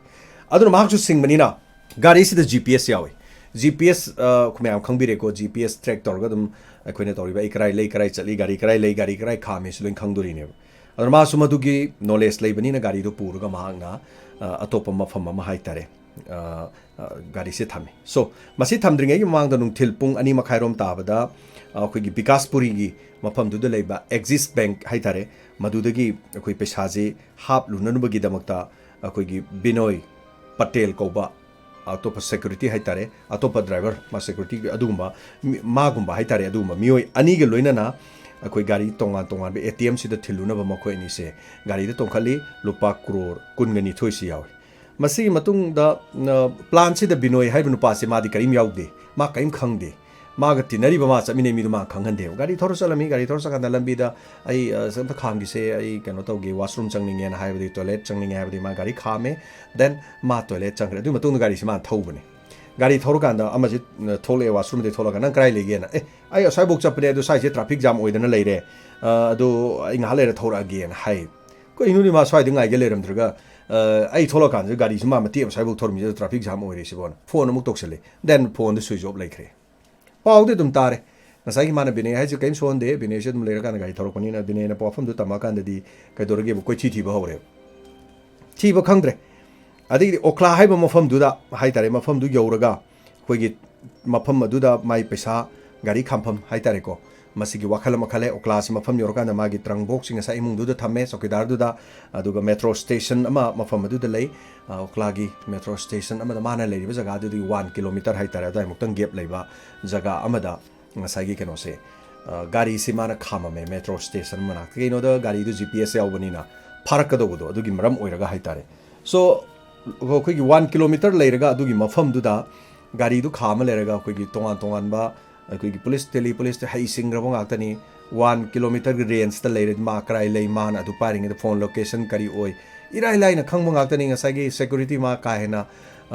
ꯑꯗꯨꯅ ꯃꯍꯥꯛꯁꯨ ꯁꯤꯡꯕꯅꯤꯅ ꯒꯥꯔꯤꯁꯤꯗ ꯖꯤ ꯄꯤ ꯑꯦꯁ ꯌꯥꯎꯏ꯫ ꯖꯤ ꯄꯤ ꯑꯦꯁ, ꯑ, ꯃꯌꯥꯝ ꯈꯪꯕꯤꯔꯦꯀꯣ, ꯖꯤ ꯄꯤ ꯑꯦꯁ ꯇ꯭ꯔꯦꯛ ꯇꯧꯔꯒ ꯑꯗꯨꯝ ꯑꯩꯈꯣꯏꯅ ꯇꯧꯔꯤꯕ, ꯑꯩ ꯀꯔꯥꯏ ꯂꯩ, ꯀꯔꯥꯏ ꯆꯠꯂꯤ, ꯒꯥꯔꯤ ꯀꯔꯥꯏ ꯂꯩ, ꯒꯥꯔꯤ ꯀꯔꯥꯏ ꯈꯥꯝꯃꯤ, ꯁꯤ ꯂꯣꯏ ꯈꯪꯗꯣꯔꯤꯅꯦꯕ꯫ ꯑꯗꯨꯅ ꯃꯥꯁꯨ ꯃꯗꯨꯒꯤ ꯅꯣꯂꯦꯖ ꯂꯩꯕꯅꯤꯅ ꯒꯥꯔꯤꯗꯨ ꯄꯨꯔꯒ ꯃꯍꯥꯛꯅ, ꯑ, ꯑꯇꯣꯞꯄ ꯃꯐꯝ ꯑꯃ ꯍꯥꯏꯇꯥꯔꯦ, ꯑ, ꯑ, ꯒꯥꯔꯤꯁꯦ ꯊꯝꯃꯤ꯫ So, ꯃꯁꯤ ꯊꯝꯗ꯭ꯔꯤꯉꯩꯒꯤ ꯃꯃꯥꯡꯗ ꯅꯨꯡꯊꯤꯜ ꯄꯨꯡ ꯑꯅꯤ ꯃꯈꯥꯏꯔꯣꯝ ꯇꯥꯕꯗ, ꯑ, ꯑꯩꯈꯣꯏꯒꯤ ꯕꯤꯀꯥꯁꯄꯨꯔꯤꯒꯤ ꯃꯐꯝꯗꯨꯗ ꯂꯩꯕ ꯑꯦꯛꯖꯤꯁ ꯕꯦꯡꯛ ꯍꯥꯏꯇꯥꯔꯦ, ꯃꯗꯨꯗꯒꯤ ꯑꯩꯈꯣꯏ ꯄꯩꯁꯥꯁꯦ ꯍꯥꯞꯂꯨꯅꯅꯕꯒꯤꯗꯃꯛꯇ ꯑꯩꯈꯣꯏꯒꯤ ꯕꯤꯅꯣꯏ ꯄꯇꯦꯜ ꯀꯧꯕ ꯑꯇꯣꯞꯄ ꯁꯦꯀ꯭ꯌꯨꯔꯤꯇꯤ ꯍꯥꯏꯇꯥꯔꯦ, ꯑꯇꯣꯞꯄ ꯗ꯭ꯔꯥꯏꯚꯔ, ꯃꯥ ꯁꯦꯀ꯭ꯌꯨꯔꯤꯇꯤ ꯑꯗꯨꯒꯨꯝꯕ ꯃꯤ-, ꯃꯥꯒꯨꯝꯕ ꯍꯥꯏꯇꯥꯔꯦ, ꯑꯗꯨꯒꯨꯝꯕ ꯃꯤꯑꯣꯏ ꯑꯅꯤꯒ ꯂꯣꯏꯅꯅ ꯑꯩꯈꯣꯏ ꯒꯥꯔꯤ ꯇꯣꯉꯥꯟ ꯇꯣꯉꯥꯟꯕ ꯑꯦ ꯇꯤ ꯑꯦꯝꯁꯤꯗ ꯊꯤꯜꯂꯨꯅꯕ ꯃꯈꯣꯏ ꯑꯅꯤꯁꯦ ꯒꯥꯔꯤꯗ ꯇꯣꯡꯈꯠꯂꯤ꯫ ꯂꯨꯄꯥ ꯀ꯭ꯔꯣꯔ ꯀꯨꯟꯒ ꯅꯤꯊꯣꯏꯁꯤ ꯌꯥꯎꯏ꯫ ꯃꯁꯤꯒꯤ ꯃꯇꯨꯡꯗ, ꯑ, ꯄ꯭ꯂꯥꯟꯁꯤꯗ ꯕꯤꯅꯣꯏ ꯍꯥꯏꯔꯤꯕ ꯅꯨꯄꯥꯁꯦ ꯃꯥꯗꯤ ꯀꯔꯤꯝ ꯌꯥꯎꯗꯦ, ꯃꯥ ꯀꯔꯤꯝ ꯈꯪꯗꯦ꯫ ꯃꯥꯒ ꯇꯤꯟꯅꯔꯤꯕ, ꯃꯥ ꯆꯠꯃꯤꯟꯅꯩ ꯃꯤꯗꯨ ꯃꯥ ꯈꯪꯍꯟꯗꯦꯕ꯫ ꯒꯥꯔꯤ ꯊꯧꯔ ꯆꯠꯂꯝꯃꯤ, ꯒꯥꯔꯤ ꯊꯧꯔ ꯆꯠꯀꯥꯟꯗ ꯂꯝꯕꯤꯗ ꯑꯩ, ꯑ, ꯑꯝꯇ ꯈꯥꯝꯈꯤꯁꯦ, ꯑꯩ ꯀꯩꯅꯣ ꯇꯧꯒꯦ, ꯋꯥꯁꯔꯨꯝ ꯆꯪꯅꯤꯡꯉꯦꯅ ꯍꯥꯏꯕꯗꯤ, ꯇꯣꯏꯂꯦꯠ ꯆꯪꯅꯤꯡꯉꯦ ꯍꯥꯏꯕꯗꯤ ꯃꯥ ꯒꯥꯔꯤ ꯈꯥꯝꯃꯦ, ꯗꯦꯟ ꯃꯥ ꯇꯣꯏꯂꯦꯠ ꯆꯪꯈ꯭ꯔꯦ꯫ ꯑꯗꯨꯒꯤ ꯃꯇꯨꯡꯗ ꯒꯥꯔꯤꯁꯤ ꯃꯥꯅ ꯊꯧꯕꯅꯦ꯫ ꯒꯥꯔꯤ ꯊꯧꯔꯀꯥꯟꯗ ꯑꯃꯁꯤ, ꯑ, ꯊꯣꯛꯂꯛꯑꯦ, ꯋꯥꯁꯔꯨꯝꯗꯒꯤ ꯊꯣꯛꯂꯛꯑꯒ, "ꯅꯪ ꯀꯗꯥꯏ ꯂꯩꯒꯦꯅ?" "ꯑꯦ, ꯑꯩ ꯑꯁ꯭ꯋꯥꯏꯐꯥꯎ ꯆꯠꯄꯅꯦ, ꯑꯗꯨ ꯁ꯭ꯋꯥꯏꯁꯦ ꯇ꯭ꯔꯥꯐꯤꯛ ꯖꯥꯝ ꯑꯣꯏꯗꯅ ꯂꯩꯔꯦ, ꯑ, ꯑꯗꯨ ꯑꯩ ꯉꯥꯏꯍꯥꯛ ꯂꯩꯔ ꯊꯧꯔꯛꯑꯒꯦꯅ" ꯍꯥꯏ꯫ ꯀꯩꯅꯣꯅꯦ ꯃꯥ ꯁ꯭ꯋꯥꯏꯗ ꯉꯥꯏꯒꯦ ꯂꯩꯔꯝꯗ꯭ꯔꯒ, ꯑ, ꯑꯩ ꯊꯣꯛꯂꯛꯀꯥꯟꯁꯤꯗ ꯒꯥꯔꯤꯁꯤ ꯃꯥ ꯃꯇꯦꯛ ꯑꯃ ꯁ꯭ꯋꯥꯏꯐꯥꯎ ꯊꯧꯔꯝꯃꯤꯁꯤꯗ ꯇ꯭ꯔꯥꯐꯤꯛ ꯖꯥꯝ ꯑꯣꯏꯔꯤꯁꯤꯕꯣꯅ ꯐꯣꯟ ꯑꯃꯨꯛ ꯇꯧꯁꯜꯂꯦ꯫ ꯗꯦꯟ ꯐꯣꯟꯗꯨ ꯁ꯭ꯋꯤꯆ ꯑꯣꯐ ꯂꯩꯈ꯭ꯔꯦ꯫ ꯄꯥꯎꯗꯤ ꯑꯗꯨꯝ ꯇꯥꯔꯦ꯫ ꯉꯁꯥꯏꯒꯤ ꯃꯥꯅ ꯕꯤꯅꯦ ꯍꯥꯏꯁꯦ ꯀꯔꯤꯝ ꯁꯣꯛꯍꯟꯗꯦ, ꯕꯤꯅꯦꯁꯦ ꯑꯗꯨꯝ ꯂꯩꯔꯀꯥꯟꯗ ꯒꯥꯔꯤ ꯊꯧꯔꯛꯄꯅꯤꯅ, ꯕꯤꯅꯦꯅ ꯋꯥꯐꯝꯗꯨ ꯇꯝꯃꯛꯑꯀꯥꯟꯗꯗꯤ ꯀꯩꯗꯧꯔꯒꯦꯕꯨ ꯀꯣꯏꯊꯤ ꯊꯤꯕ ꯍꯧꯔꯦꯕ꯫ ꯊꯤꯕ ꯈꯪꯗ꯭ꯔꯦ꯫ ꯑꯗꯒꯤꯗꯤ ꯑꯣꯈ꯭ꯂꯥ ꯍꯥꯏꯕ ꯃꯐꯝꯗꯨꯗ ꯍꯥꯏꯇꯥꯔꯦ, ꯃꯐꯝꯗꯨ ꯌꯧꯔꯒ ꯑꯩꯈꯣꯏꯒꯤ ꯃꯐꯝ ꯑꯗꯨꯗ ꯃꯥꯏ ꯄꯩꯁꯥ, ꯒꯥꯔꯤ ꯈꯥꯝꯐꯝ ꯍꯥꯏꯇꯥꯔꯦꯀꯣ, ꯃꯁꯤꯒꯤ ꯋꯥꯈꯜ ꯑꯃ ꯈꯜꯂꯦ꯫ ꯑꯣꯈ꯭ꯂꯥꯁꯤ ꯃꯐꯝ ꯌꯧꯔꯀꯥꯟꯗ ꯃꯥꯒꯤ ꯇ꯭ꯔꯪ ꯕꯣꯛꯁꯁꯤ ꯉꯁꯥꯏ ꯏꯃꯨꯡꯗꯨꯗ ꯊꯝꯃꯦ, ꯆꯧꯀꯤꯗꯥꯔꯗꯨꯗ, ꯑꯗꯨꯒ ꯃꯦꯇ꯭ꯔꯣ ꯁ꯭ꯇꯦꯁꯟ ꯑꯃ ꯃꯐꯝ ꯑꯗꯨꯗ ꯂꯩ, ꯑ, ꯑꯣꯈ꯭ꯂꯥꯒꯤ ꯃꯦꯇ꯭ꯔꯣ ꯁ꯭ꯇꯦꯁꯟ ꯑꯃꯗ ꯃꯥꯅ ꯂꯩꯔꯤꯕ ꯖꯒꯥꯗꯨꯗꯒꯤ ꯋꯥꯟ ꯀꯤꯂꯣꯃꯤꯇꯔ ꯍꯥꯏꯇꯥꯔꯦ, ꯑꯗꯨꯋꯥꯏꯃꯨꯛꯇꯪ ꯒꯦꯞ ꯂꯩꯕ ꯖꯒꯥ ꯑꯃꯗ ꯉꯁꯥꯏꯒꯤ ꯀꯩꯅꯣꯁꯦ, ꯑ, ꯒꯥꯔꯤꯁꯤ ꯃꯥꯅ ꯈꯥꯝꯃꯝꯃꯦ ꯃꯦꯇ꯭ꯔꯣ ꯁ꯭ꯇꯦꯁꯟ ꯃꯅꯥꯛꯇ꯫ ꯀꯩꯒꯤꯅꯣꯗ ꯒꯥꯔꯤꯗꯨ ꯖꯤ ꯄꯤ ꯑꯦꯁ ꯌꯥꯎꯕꯅꯤꯅ ꯐꯥꯔꯛꯀꯗꯧꯕꯗꯣ, ꯑꯗꯨꯒꯤ ꯃꯔꯝ ꯑꯣꯏꯔꯒ ꯍꯥꯏꯇꯥꯔꯦ꯫ So, ꯑꯩꯈꯣꯏꯒꯤ ꯋꯥꯟ ꯀꯤꯂꯣꯃꯤꯇꯔ ꯂꯩꯔꯒ ꯑꯗꯨꯒꯤ ꯃꯐꯝꯗꯨꯗ ꯒꯥꯔꯤꯗꯨ ꯈꯥꯝꯃ ꯂꯩꯔꯒ ꯑꯩꯈꯣꯏꯒꯤ ꯇꯣꯉꯥꯟ ꯇꯣꯉꯥꯟꯕ, ꯑꯩꯈꯣꯏꯒꯤ ꯄꯨꯂꯤꯁ, ꯗꯦꯜꯂꯤ ꯄꯨꯂꯤꯁꯇ ꯍꯩꯁꯤꯡꯈ꯭ꯔꯕ ꯉꯥꯛꯇꯅꯤ꯫ ꯋꯥꯟ ꯀꯤꯂꯣꯃꯤꯇꯔꯒꯤ ꯔꯦꯟꯖꯇ ꯂꯩꯔꯦ, ꯃꯥ ꯀꯔꯥꯏ ꯂꯩ, ꯃꯥꯅ ꯑꯗꯨ ꯄꯥꯏꯔꯤꯉꯩꯗ ꯐꯣꯟ ꯂꯣꯀꯦꯁꯟ ꯀꯔꯤ ꯑꯣꯏ, ꯏꯔꯥꯏ ꯂꯥꯏꯅ ꯈꯪꯕ ꯉꯥꯛꯇꯅꯤ꯫ ꯉꯁꯥꯏꯒꯤ ꯁꯦꯀ꯭ꯌꯨꯔꯤꯇꯤ ꯃꯥ ꯀꯥ ꯍꯦꯟꯅ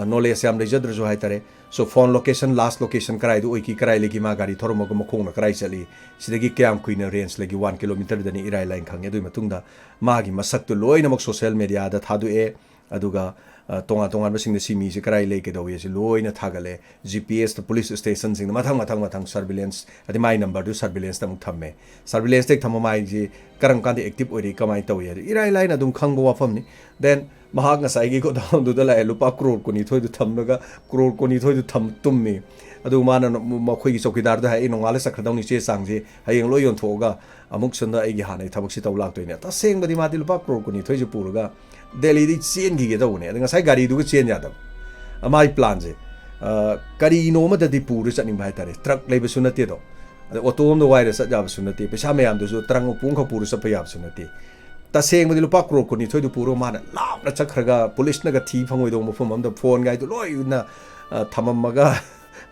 ꯅꯣꯂꯦꯖ ꯌꯥꯝ ꯂꯩꯖꯗ꯭ꯔꯁꯨ ꯍꯥꯏꯇꯥꯔꯦ꯫ ꯁꯣ ꯐꯣꯟ ꯂꯣꯀꯦꯁꯟ, ꯂꯥꯁ ꯂꯣꯀꯦꯁꯟ ꯀꯔꯥꯏꯗ ꯑꯣꯏꯈꯤ, ꯀꯔꯥꯏ ꯂꯩꯈꯤ, ꯃꯥ ꯒꯥꯔꯤ ꯊꯧꯔꯝꯃꯒ ꯃꯈꯣꯡꯅ ꯀꯔꯥꯏ ꯆꯠꯂꯤ, ꯁꯤꯗꯒꯤ ꯀꯌꯥꯝ ꯀꯨꯏꯅ ꯔꯦꯟꯖ ꯂꯩꯈꯤ, ꯋꯥꯟ ꯀꯤꯂꯣꯃꯤꯇꯔꯗꯅꯤ ꯏꯔꯥꯏ ꯂꯥꯏꯅ ꯈꯪꯉꯦ꯫ ꯑꯗꯨꯒꯤ ꯃꯇꯨꯡꯗ ꯃꯥꯒꯤ ꯃꯁꯛꯇꯨ ꯂꯣꯏꯅꯃꯛ ꯁꯣꯁꯦꯜ ꯃꯦꯗꯤꯌꯥꯗ ꯊꯥꯗꯣꯛꯑꯦ꯫ ꯑꯗꯨꯒ ꯑ, ꯇꯣꯉꯥꯟ ꯇꯣꯉꯥꯟꯕꯁꯤꯡꯗ ꯁꯤ ꯃꯤꯁꯦ ꯀꯔꯥꯏ ꯂꯩ, ꯀꯩꯗꯧꯏ, ꯑꯁꯤ ꯂꯣꯏꯅ ꯊꯥꯒꯠꯂꯦ꯫ ꯖꯤ ꯄꯤ ꯑꯦꯁꯇ ꯄꯨꯂꯤꯁ ꯁ꯭ꯇꯦꯁꯟꯁꯤꯡꯗ ꯃꯊꯪ ꯃꯊꯪ ꯃꯊꯪ ꯁꯔꯚꯤꯂꯦꯟꯁ, ꯑꯗꯩ ꯃꯥꯏ ꯅꯝꯕꯔꯗꯨ ꯁꯔꯚꯤꯂꯦꯟꯁꯇ ꯑꯃꯨꯛ ꯊꯝꯃꯦ꯫ ꯁꯔꯚꯤꯂꯦꯟꯁꯇ ꯍꯦꯛ ꯊꯝꯕ ꯃꯥꯏꯁꯤ ꯀꯔꯝ ꯀꯥꯟꯗ ꯑꯦꯛꯇꯤꯚ ꯑꯣꯏꯔꯤ, ꯀꯃꯥꯏꯅ ꯇꯧꯏ ꯍꯥꯏꯗꯤ ꯏꯔꯥꯏ ꯂꯥꯏꯅ ꯑꯗꯨꯝ ꯈꯪꯕ ꯋꯥꯐꯝꯅꯤ꯫ ꯗꯦꯟ ꯃꯍꯥꯛ ꯉꯁꯥꯏꯒꯤ ꯒꯣꯗꯥꯎꯟꯗꯨꯗ ꯂꯥꯛꯑꯦ, ꯂꯨꯄꯥ ꯀ꯭ꯔꯣꯔ ꯀꯨꯟꯅꯤꯊꯣꯏꯗꯨ ꯊꯝꯂꯒ ꯀ꯭ꯔꯣꯔ ꯀꯨꯟꯅꯤꯊꯣꯏꯗꯨ ꯊꯝ ꯇꯨꯝꯃꯤ꯫ ꯑꯗꯨ ꯃꯥꯅ ꯅ-, ꯃꯈꯣꯏꯒꯤ ꯆꯧꯀꯤꯗꯥꯔꯗ ꯍꯥꯏ, "ꯑꯩ ꯅꯣꯡꯉꯥꯜꯂ ꯆꯠꯈ꯭ꯔꯗꯧꯅꯤ, ꯆꯦ ꯆꯥꯡꯁꯦ ꯍꯌꯦꯡ ꯂꯣꯏ ꯌꯣꯟꯊꯣꯛꯑꯒ ꯑꯃꯨꯛ ꯁꯣꯝꯗ ꯑꯩꯒꯤ ꯍꯥꯟꯅꯒꯤ ꯊꯕꯛꯁꯤ ꯇꯧ ꯂꯥꯛꯇꯣꯏꯅꯦ"꯫ ꯇꯁꯦꯡꯕꯗꯤ ꯃꯥꯗꯤ ꯂꯨꯄꯥ ꯀ꯭ꯔꯣꯔ ꯀꯨꯟꯅꯤꯊꯣꯏꯁꯦ ꯄꯨꯔꯒ ꯗꯦꯜꯂꯤꯗꯒꯤ ꯆꯦꯟꯈꯤꯒꯦ ꯇꯧꯕꯅꯦ꯫ ꯑꯗ ꯉꯁꯥꯏ ꯒꯥꯔꯤꯗꯨꯒ ꯆꯦꯟ ꯌꯥꯗꯕ꯫ ꯑ, ꯃꯥꯏ ꯄ꯭ꯂꯥꯟꯁꯦ, ꯑ, ꯀꯔꯤꯅꯣ ꯑꯃꯗꯗꯤ ꯄꯨꯔ ꯆꯠꯅꯤꯡꯕ ꯍꯥꯏꯇꯥꯔꯦ꯫ ꯇ꯭ꯔꯛ ꯂꯩꯕꯁꯨ ꯅꯠꯇꯦꯗꯣ꯫ ꯑꯗ ꯑꯣꯇꯣ ꯑꯃꯗ ꯋꯥꯏꯔ ꯆꯠ ꯌꯥꯕꯁꯨ ꯅꯠꯇꯦ꯫ ꯄꯩꯁꯥ ꯃꯌꯥꯝꯗꯨꯁꯨ ꯇ꯭ꯔꯪ ꯎꯄꯨ ꯑꯃꯈꯛ ꯄꯨꯔ ꯆꯠꯄ ꯌꯥꯕꯁꯨ ꯅꯠꯇꯦ꯫ ꯇꯁꯦꯡꯕꯗꯤ ꯂꯨꯄꯥ ꯀ꯭ꯔꯣꯔ ꯀꯨꯟꯅꯤꯊꯣꯏꯗꯨ ꯄꯨꯔꯒ ꯃꯥꯅ ꯂꯥꯞꯅ ꯆꯠꯈ꯭ꯔꯒ ꯄꯨꯂꯤꯁꯅꯒ ꯊꯤ ꯐꯪꯉꯣꯏꯗꯧꯕ ꯃꯐꯝ ꯑꯃꯗ ꯐꯣꯟꯒꯥꯏꯗꯨ ꯂꯣꯏꯅ, ꯑ, ꯊꯝꯃꯝꯃꯒ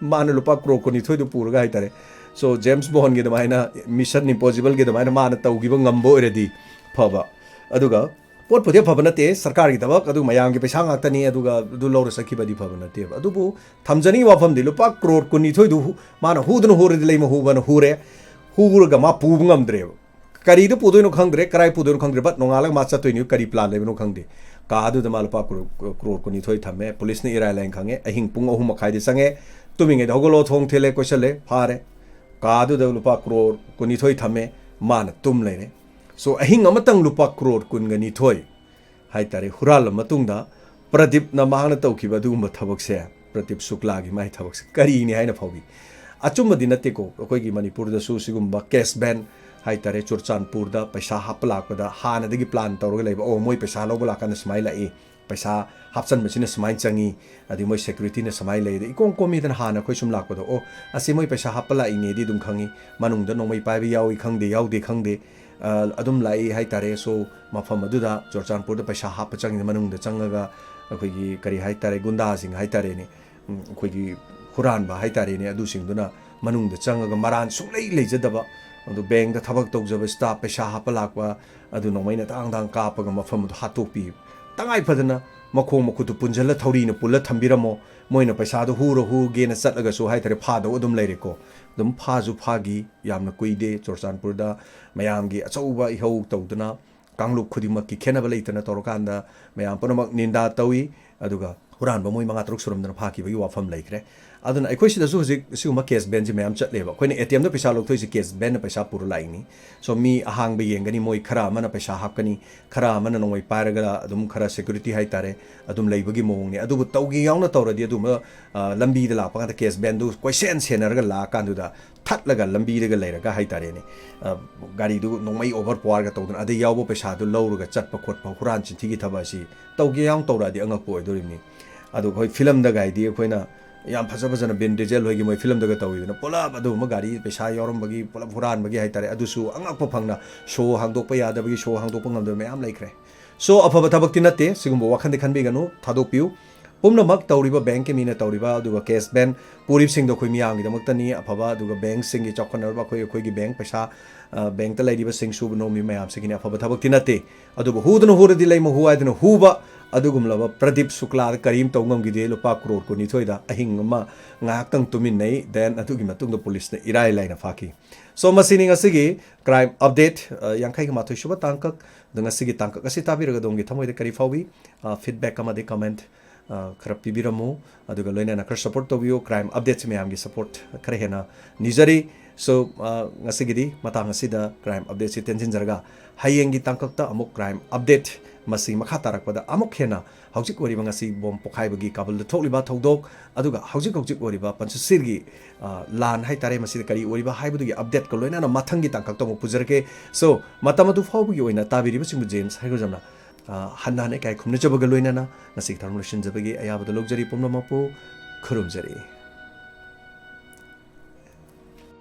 ꯃꯥꯅ ꯂꯨꯄꯥ ꯀ꯭ꯔꯣꯔ ꯀꯨꯟꯅꯤꯊꯣꯏꯗꯨ ꯄꯨꯔꯒ ꯍꯥꯏꯇꯥꯔꯦ꯫ ꯁꯣ ꯖꯦꯝꯁ ꯕꯣꯟꯒꯤ ꯑꯗꯨꯃꯥꯏꯅ, ꯃꯤꯁꯟ ꯏꯝꯄꯣꯁꯤꯕꯜꯒꯤ ꯑꯗꯨꯃꯥꯏꯅ ꯃꯥꯅ ꯇꯧꯈꯤꯕ ꯉꯝꯕ ꯑꯣꯏꯔꯗꯤ ꯐꯕ꯫ ꯑꯗꯨꯒ ꯄꯣꯠꯄꯨꯗꯤ ꯑꯐꯕ ꯅꯠꯇꯦ, ꯁꯔꯀꯥꯔꯒꯤ ꯊꯕꯛ, ꯑꯗꯨ ꯃꯌꯥꯝꯒꯤ ꯄꯩꯁꯥ ꯉꯥꯛꯇꯅꯤ, ꯑꯗꯨꯒ ꯑꯗꯨ ꯂꯧꯔ ꯆꯠꯈꯤꯕꯗꯤ ꯐꯕ ꯅꯠꯇꯦꯕ꯫ ꯑꯗꯨꯕꯨ ꯊꯝꯖꯅꯤꯡꯉꯤ ꯋꯥꯐꯝꯗꯤ ꯂꯨꯄꯥ ꯀ꯭ꯔꯣꯔ ꯀꯨꯟꯅꯤꯊꯣꯏꯗꯨ ꯍꯨ-, ꯃꯥꯅ ꯍꯨꯗꯅ ꯍꯨꯔꯗꯤ ꯂꯩꯃ ꯍꯨꯕꯅ ꯍꯨꯔꯦ, ꯍꯨꯔꯒ ꯃꯥ ꯄꯨꯕ ꯉꯝꯗ꯭ꯔꯦꯕ꯫ ꯀꯔꯤꯗ ꯄꯨꯗꯣꯏꯅꯣ ꯈꯪꯗ꯭ꯔꯦ, ꯀꯔꯥꯏ ꯄꯨꯗꯣꯏꯅꯣ ꯈꯪꯗ꯭ꯔꯦ, ꯕꯠ ꯅꯣꯡꯉꯥꯜꯂꯒ ꯃꯥ ꯆꯠꯇꯣꯏꯅꯤ, ꯀꯔꯤ ꯄ꯭ꯂꯥꯟ ꯂꯩꯕꯅꯣ ꯈꯪꯗꯦ꯫ ꯀꯥꯗꯨꯗ ꯃꯥ ꯂꯨꯄꯥ ꯀ꯭ꯔꯣꯔ, ꯀ꯭ꯔꯣꯔ ꯀꯨꯟꯅꯤꯊꯣꯏ ꯊꯝꯃꯦ, ꯄꯨꯂꯤꯁꯅ ꯏꯔꯥꯏ ꯂꯥꯏꯅ ꯈꯪꯉꯦ꯫ ꯑꯍꯤꯡ ꯄꯨꯡ ꯑꯍꯨꯝ ꯃꯈꯥꯏꯗ ꯆꯪꯉꯦ, ꯇꯨꯝꯃꯤꯉꯩꯗ ꯍꯧꯒꯠꯂꯣ, ꯊꯣꯡ ꯊꯤꯜꯂꯦ, ꯀꯣꯏꯁꯜꯂꯦ, ꯐꯥꯔꯦ꯫ ꯀꯥꯗꯨꯗ ꯂꯨꯄꯥ ꯀ꯭ꯔꯣꯔ ꯀꯨꯟꯅꯤꯊꯣꯏ ꯊꯝꯃꯦ, ꯃꯥꯅ ꯇꯨꯝ ꯂꯩꯔꯦ꯫ ꯁꯣ ꯑꯍꯤꯡ ꯑꯃꯇꯪ ꯂꯨꯄꯥ ꯀ꯭ꯔꯣꯔ ꯀꯨꯟꯒ ꯅꯤꯊꯣꯏ ꯍꯥꯏꯇꯥꯔꯦ ꯍꯨꯔꯥꯜꯂ ꯃꯇꯨꯡꯗ ꯄ꯭ꯔꯗꯤꯞꯅ ꯃꯍꯥꯛꯅ ꯇꯧꯈꯤꯕ ꯑꯗꯨꯒꯨꯝꯕ ꯊꯕꯛꯁꯦ, ꯄ꯭ꯔꯗꯤꯞ ꯁꯨꯛꯂꯥꯒꯤ ꯃꯥꯏ ꯊꯕꯛꯁꯦ ꯀꯔꯤꯅꯤ ꯍꯥꯏꯅ ꯐꯥꯎꯏ? ꯑꯆꯨꯝꯕꯗꯤ ꯅꯠꯇꯦꯀꯣ, ꯑꯩꯈꯣꯏꯒꯤ ꯃꯅꯤꯄꯨꯔꯗꯁꯨ ꯁꯤꯒꯨꯝꯕ ꯀꯦꯁ ꯕꯦꯟ ꯍꯥꯏꯇꯥꯔꯦ, ꯆꯨꯔꯆꯥꯟꯄꯨꯔꯗ ꯄꯩꯁꯥ ꯍꯥꯞꯄ ꯂꯥꯛꯄꯗ ꯍꯥꯟꯅꯗꯒꯤ ꯄ꯭ꯂꯥꯟ ꯇꯧꯔꯒ ꯂꯩꯕ, "ꯑꯣ, ꯃꯣꯏ ꯄꯩꯁꯥ ꯂꯧꯕ ꯂꯥꯛꯀꯥꯟꯗ ꯁꯨꯃꯥꯏꯅ ꯂꯥꯛꯏ, ꯄꯩꯁꯥ ꯍꯥꯞꯆꯟꯕꯁꯤꯅ ꯁꯨꯃꯥꯏꯅ ꯆꯪꯉꯤ, ꯑꯗꯩ ꯃꯣꯏ ꯁꯦꯀ꯭ꯌꯨꯔꯤꯇꯤꯅ ꯁꯨꯃꯥꯏꯅ ꯂꯩ", ꯑꯗꯩ ꯏꯀꯣꯝ ꯀꯣꯝꯃꯤꯗꯅ ꯍꯥꯟꯅ ꯑꯩꯈꯣꯏ ꯁꯨꯝ ꯂꯥꯛꯄꯗꯣ, "ꯑꯣ, ꯑꯁꯤ ꯃꯣꯏ ꯄꯩꯁꯥ ꯍꯥꯞꯄ ꯂꯥꯛꯏꯅꯦꯗꯤ ꯑꯗꯨꯝ ꯈꯪꯉꯤ, ꯃꯅꯨꯡꯗ ꯅꯣꯡꯃꯩ ꯄꯥꯏꯕ ꯌꯥꯎꯏ ꯈꯪꯗꯦ, ꯌꯥꯎꯗꯦ ꯈꯪꯗꯦ, ꯑ, ꯑꯗꯨꯝ ꯂꯥꯛꯏ ꯍꯥꯏꯇꯥꯔꯦ꯫ ꯁꯣ ꯃꯐꯝ ꯑꯗꯨꯗ ꯆꯨꯔꯆꯥꯟꯄꯨꯔꯗ ꯄꯩꯁꯥ ꯍꯥꯞꯄ ꯆꯪꯉꯤꯗ ꯃꯅꯨꯡꯗ ꯆꯪꯉꯒ ꯑꯩꯈꯣꯏꯒꯤ ꯀꯔꯤ ꯍꯥꯏꯇꯥꯔꯦ, ꯒꯨꯟꯗꯥꯁꯤꯡ ꯍꯥꯏꯇꯥꯔꯦꯅꯦ, ꯎꯝ, ꯑꯩꯈꯣꯏꯒꯤ ꯍꯨꯔꯥꯟꯕ ꯍꯥꯏꯇꯥꯔꯦꯅꯦ, ꯑꯗꯨꯁꯤꯡꯗꯨꯅ ꯃꯅꯨꯡꯗ ꯆꯪꯉꯒ ꯃꯔꯥꯟ ꯁꯨꯡꯂꯩ ꯂꯩꯖꯗꯕ, ꯑꯗꯨ ꯕꯦꯡꯗ ꯊꯕꯛ ꯇꯧꯖꯕ ꯁ꯭ꯇꯥꯐ, ꯄꯩꯁꯥ ꯍꯥꯞꯄ ꯂꯥꯛꯄ, ꯑꯗꯨ ꯅꯣꯡꯃꯩꯅ ꯇꯥꯡ ꯇꯥꯡ ꯀꯥꯞꯄꯒ ꯃꯐꯝ ꯑꯗꯨ ꯍꯥꯠꯇꯣꯛꯄꯤ꯫ ꯇꯉꯥꯏ ꯐꯗꯅ ꯃꯈꯣꯡ ꯃꯈꯨꯠꯇꯨ ꯄꯨꯟꯁꯤꯜꯂ ꯊꯧꯔꯤꯅ ꯄꯨꯜꯂ ꯊꯝꯕꯤꯔꯝꯃꯣ꯫ ꯃꯣꯏꯅ ꯄꯩꯁꯥꯗꯣ ꯍꯨꯔ ꯍꯨꯒꯦꯅ ꯆꯠꯂꯒꯁꯨ ꯍꯥꯏꯇꯥꯔꯦ, ꯐꯥꯗꯧ ꯑꯗꯨꯝ ꯂꯩꯔꯦꯀꯣ꯫ ꯑꯗꯨꯝ ꯐꯥꯁꯨ ꯐꯥꯈꯤ꯫ ꯌꯥꯝꯅ ꯀꯨꯏꯗꯦ ꯆꯨꯔꯆꯥꯟꯄꯨꯔꯗ ꯃꯌꯥꯝꯒꯤ ꯑꯆꯧꯕ ꯏꯍꯧ ꯇꯧꯗꯨꯅ, ꯀꯥꯡꯂꯨꯞ ꯈꯨꯗꯤꯡꯃꯛꯀꯤ ꯈꯦꯠꯅꯕ ꯂꯩꯇꯅ ꯇꯧꯔꯀꯥꯟꯗ ꯃꯌꯥꯝ ꯄꯨꯝꯅꯃꯛ ꯅꯤꯟꯗꯥ ꯇꯧꯏ꯫ ꯑꯗꯨꯒ ꯍꯨꯔꯥꯟꯕ ꯃꯣꯏ ꯃꯉꯥ ꯇꯔꯨꯛ ꯁꯨꯔꯝꯗꯅ ꯐꯥꯈꯤꯕꯒꯤ ꯋꯥꯐꯝ ꯂꯩꯈ꯭ꯔꯦ꯫ ꯑꯗꯨꯅ ꯑꯩꯈꯣꯏ ꯁꯤꯗꯁꯨ ꯍꯧꯖꯤꯛ ꯁꯤꯒꯨꯝꯕ ꯀꯦꯁ ꯕꯦꯟꯁꯦ ꯃꯌꯥꯝ ꯆꯠꯂꯦꯕ꯫ ꯑꯩꯈꯣꯏꯅ ꯑꯦ ꯇꯤ ꯑꯦꯝꯗ ꯄꯩꯁꯥ ꯂꯧꯊꯣꯛꯏꯁꯦ ꯀꯦꯁ ꯕꯦꯟꯅ ꯄꯩꯁꯥ ꯄꯨꯔ ꯂꯥꯛꯏꯅꯤ꯫ ꯁꯣ ꯃꯤ ꯑꯍꯥꯡꯕ ꯌꯦꯡꯒꯅꯤ, ꯃꯣꯏ ꯈꯔ ꯑꯃꯅ ꯄꯩꯁꯥ ꯍꯥꯞꯀꯅꯤ, ꯈꯔ ꯑꯃꯅ ꯅꯣꯡꯃꯩ ꯄꯥꯏꯔꯒ ꯑꯗꯨꯝ ꯈꯔ ꯁꯦꯀ꯭ꯌꯨꯔꯤꯇꯤ ꯍꯥꯏꯇꯥꯔꯦ, ꯑꯗꯨꯝ ꯂꯩꯕꯒꯤ ꯃꯑꯣꯡꯅꯤ꯫ ꯑꯗꯨꯕꯨ ꯇꯧꯒꯦ ꯌꯥꯎꯅ ꯇꯧꯔꯗꯤ ꯑꯗꯨꯝꯕ, ꯑ, ꯂꯝꯕꯤꯗ ꯂꯥꯛꯄ ꯀꯥꯟꯗ ꯀꯦꯁ ꯕꯦꯟꯗꯨ ꯀꯣꯏꯁꯦꯟ ꯁꯦꯟꯅꯔꯒ ꯂꯥꯛꯑꯀꯥꯟꯗꯨꯗ ꯊꯠꯂꯒ ꯂꯝꯕꯤꯗꯒ ꯂꯩꯔꯒ ꯍꯥꯏꯇꯥꯔꯦꯅꯦ, ꯑ, ꯒꯥꯔꯤꯗꯨ ꯅꯣꯡꯃꯩ ꯑꯣꯚꯔ ꯄꯋꯥꯔꯒ ꯇꯧꯗꯅ ꯑꯗꯩ ꯌꯥꯎꯕ ꯄꯩꯁꯥꯗꯨ ꯂꯧꯔꯒ ꯆꯠꯄ ꯈꯣꯠꯄ, ꯍꯨꯔꯥꯟ ꯆꯤꯟꯊꯤꯒꯤ ꯊꯕꯛ ꯑꯁꯤ ꯇꯧꯒꯦ ꯌꯥꯎꯅ ꯇꯧꯔꯛꯑꯗꯤ ꯑꯉꯛꯄ ꯑꯣꯏꯗꯣꯔꯤꯕꯅꯤ꯫ ꯑꯗꯣ ꯑꯩꯈꯣꯏ ꯐꯤꯂꯝꯗꯒ ꯍꯥꯏꯗꯤ ꯑꯩꯈꯣꯏꯅ ꯌꯥꯝ ꯐꯖ ꯐꯖꯅ ꯕꯤꯟ ꯗꯤꯖꯦꯜ ꯍꯣꯏꯒꯤ ꯃꯣꯏ ꯐꯤꯂꯝꯗꯒ ꯇꯧꯋꯤꯗꯅ, ꯄꯨꯂꯞ ꯑꯗꯨꯒꯨꯝꯕ ꯒꯥꯔꯤ ꯄꯩꯁꯥ ꯌꯥꯎꯔꯝꯕꯒꯤ, ꯄꯨꯂꯞ ꯍꯨꯔꯥꯟꯕꯒꯤ ꯍꯥꯏꯇꯥꯔꯦ, ꯑꯗꯨꯁꯨ ꯑꯉꯛꯄ ꯐꯪꯅ ꯁꯣ ꯍꯥꯡꯗꯣꯛꯄ ꯌꯥꯗꯕꯒꯤ, ꯁꯣ ꯍꯥꯡꯗꯣꯛꯄ ꯉꯝꯗꯕ ꯃꯌꯥꯝ ꯂꯩꯈ꯭ꯔꯦ꯫ ꯁꯣ ꯑꯐꯕ ꯊꯕꯛꯇꯤ ꯅꯠꯇꯦ, ꯁꯤꯒꯨꯝꯕ ꯋꯥꯈꯜꯗꯤ ꯈꯟꯕꯤꯒꯅꯨ, ꯊꯥꯗꯣꯛꯄꯤꯌꯨ꯫ ꯄꯨꯝꯅꯃꯛ ꯇꯧꯔꯤꯕ ꯕꯦꯡꯛꯀꯤ ꯃꯤꯅ ꯇꯧꯔꯤꯕ, ꯑꯗꯨꯒ ꯀꯦꯁ ꯕꯦꯟ ꯄꯨꯔꯤꯕꯁꯤꯡꯗꯣ ꯑꯩꯈꯣꯏ ꯃꯤꯌꯥꯝꯒꯤꯗꯃꯛꯇꯅꯤ꯫ ꯑꯐꯕ, ꯑꯗꯨꯒ ꯕꯦꯡꯛꯁꯤꯡꯒꯤ ꯆꯥꯎꯈꯠꯅꯕ, ꯑꯩꯈꯣꯏ, ꯑꯩꯈꯣꯏꯒꯤ ꯕꯦꯡꯛ ꯄꯩꯁꯥ, ꯑ, ꯕꯦꯡꯛꯇ ꯂꯩꯔꯤꯕꯁꯤꯡ, ꯁꯨꯕ ꯅꯣꯝꯃꯤꯕ ꯃꯌꯥꯝꯁꯤꯒꯤꯅꯤ꯫ ꯑꯐꯕ ꯊꯕꯛꯇꯤ ꯅꯠꯇꯦ꯫ ꯑꯗꯨꯕꯨ ꯍꯨꯗꯅ ꯍꯨꯔꯗꯤ ꯂꯩꯃ ꯍꯨ ꯍꯥꯏꯗꯨꯅ ꯍꯨꯕ ꯑꯗꯨꯒꯨꯝꯂꯕ ꯄ꯭ꯔꯗꯤꯞ ꯁꯨꯀ꯭ꯂꯥꯗ ꯀꯔꯤꯝ ꯇꯧ ꯉꯝꯈꯤꯗꯦ꯫ ꯂꯨꯄꯥ ꯀ꯭ꯔꯣꯔ ꯀꯨꯟꯅꯤꯊꯣꯏꯗ ꯑꯍꯤꯡ ꯑꯃ ꯉꯥꯏꯍꯥꯛꯇꯪ ꯇꯨꯃꯤꯟꯅꯩ, then ꯑꯗꯨꯒꯤ ꯃꯇꯨꯡꯗ ꯄꯨꯂꯤꯁꯅ ꯏꯔꯥꯏ ꯂꯥꯏꯅ ꯐꯥꯈꯤ꯫ ꯁꯣ ꯃꯁꯤꯅꯤ ꯉꯁꯤꯒꯤ ꯀ꯭ꯔꯥꯏꯝ ꯑꯞꯗꯦꯠ, ꯑ, ꯌꯥꯡꯈꯩꯒ ꯃꯥꯊꯣꯏ ꯁꯨꯕ ꯇꯥꯡꯀꯛ꯫ ꯑꯗꯣ ꯉꯁꯤꯒꯤ ꯇꯥꯡꯀꯛ ꯑꯁꯤ ꯇꯥꯕꯤꯔꯒ ꯑꯗꯣꯝꯒꯤ ꯊꯃꯣꯏꯗ ꯀꯔꯤ ꯐꯥꯎꯏ? ꯑ, ꯐꯤꯗꯕꯦꯛ ꯑꯃꯗꯤ ꯀꯃꯦꯟꯠ, ꯑ, ꯈꯔ ꯄꯤꯕꯤꯔꯝꯃꯨ, ꯑꯗꯨꯒ ꯂꯣꯏꯅꯅ ꯈꯔ ꯁꯄꯣꯔꯠ ꯇꯧꯕꯤꯌꯨ꯫ ꯀ꯭ꯔꯥꯏꯝ ꯑꯞꯗꯦꯠꯁꯤ ꯃꯌꯥꯝꯒꯤ ꯁꯄꯣꯔꯠ ꯈꯔ ꯍꯦꯟꯅ ꯅꯤꯖꯔꯤ꯫ ꯁꯣ, ꯑ, ꯉꯁꯤꯒꯤꯗꯤ ꯃꯇꯥꯡ ꯑꯁꯤꯗ ꯀ꯭ꯔꯥꯏꯝ ꯑꯞꯗꯦꯠꯁꯤ ꯇꯦꯟꯁꯤꯟꯖꯔꯒ, ꯍꯌꯦꯡꯒꯤ ꯇꯥꯡꯀꯛꯇ ꯑꯃꯨꯛ ꯀ꯭ꯔꯥꯏꯝ ꯑꯞꯗꯦꯠ ꯃꯁꯤ ꯃꯈꯥ ꯇꯥꯔꯛꯄꯗ ꯑꯃꯨꯛ ꯍꯦꯟꯅ ꯍꯧꯖꯤꯛ ꯑꯣꯏꯔꯤꯕ ꯉꯁꯤ ꯕꯣꯝ ꯄꯣꯈꯥꯏꯕꯒꯤ ꯀꯥꯕꯨꯜꯗ ꯊꯣꯛꯂꯤꯕ ꯊꯧꯗꯣꯛ, ꯑꯗꯨꯒ ꯍꯧꯖꯤꯛ ꯍꯧꯖꯤꯛ ꯑꯣꯏꯔꯤꯕ ꯄꯟꯆꯁꯤꯔꯒꯤ, ꯑ, ꯂꯥꯟ ꯍꯥꯏꯇꯥꯔꯦ, ꯃꯁꯤꯗ ꯀꯔꯤ ꯑꯣꯏꯔꯤꯕ ꯍꯥꯏꯕꯗꯨꯒꯤ ꯑꯞꯗꯦꯠꯀ ꯂꯣꯏꯅꯅ ꯃꯊꯪꯒꯤ ꯇꯥꯡꯀꯛꯇ ꯑꯃꯨꯛ ꯄꯨꯖꯔꯛꯀꯦ꯫ ꯁꯣ, ꯃꯇꯝ ꯑꯗꯨ ꯐꯥꯎꯕꯒꯤ ꯑꯣꯏꯅ ꯇꯥꯕꯤꯔꯤꯕꯁꯤꯡꯕꯨ ꯖꯦꯝꯁ ꯍꯩꯒ꯭ꯔꯖꯝꯅ, ꯑ, ꯍꯟꯅ ꯍꯟꯅ ꯏꯀꯥꯏ ꯈꯨꯝꯅꯖꯕꯒ ꯂꯣꯏꯅꯅ ꯉꯁꯤꯒꯤ ꯊꯧꯔꯝ ꯂꯣꯏꯁꯤꯟꯖꯕꯒꯤ ꯑꯌꯥꯕꯗ ꯂꯧꯖꯔꯤ꯫ ꯄꯨꯝꯅꯃꯛꯄꯨ ꯈꯨꯔꯨꯝꯖꯔꯤ꯫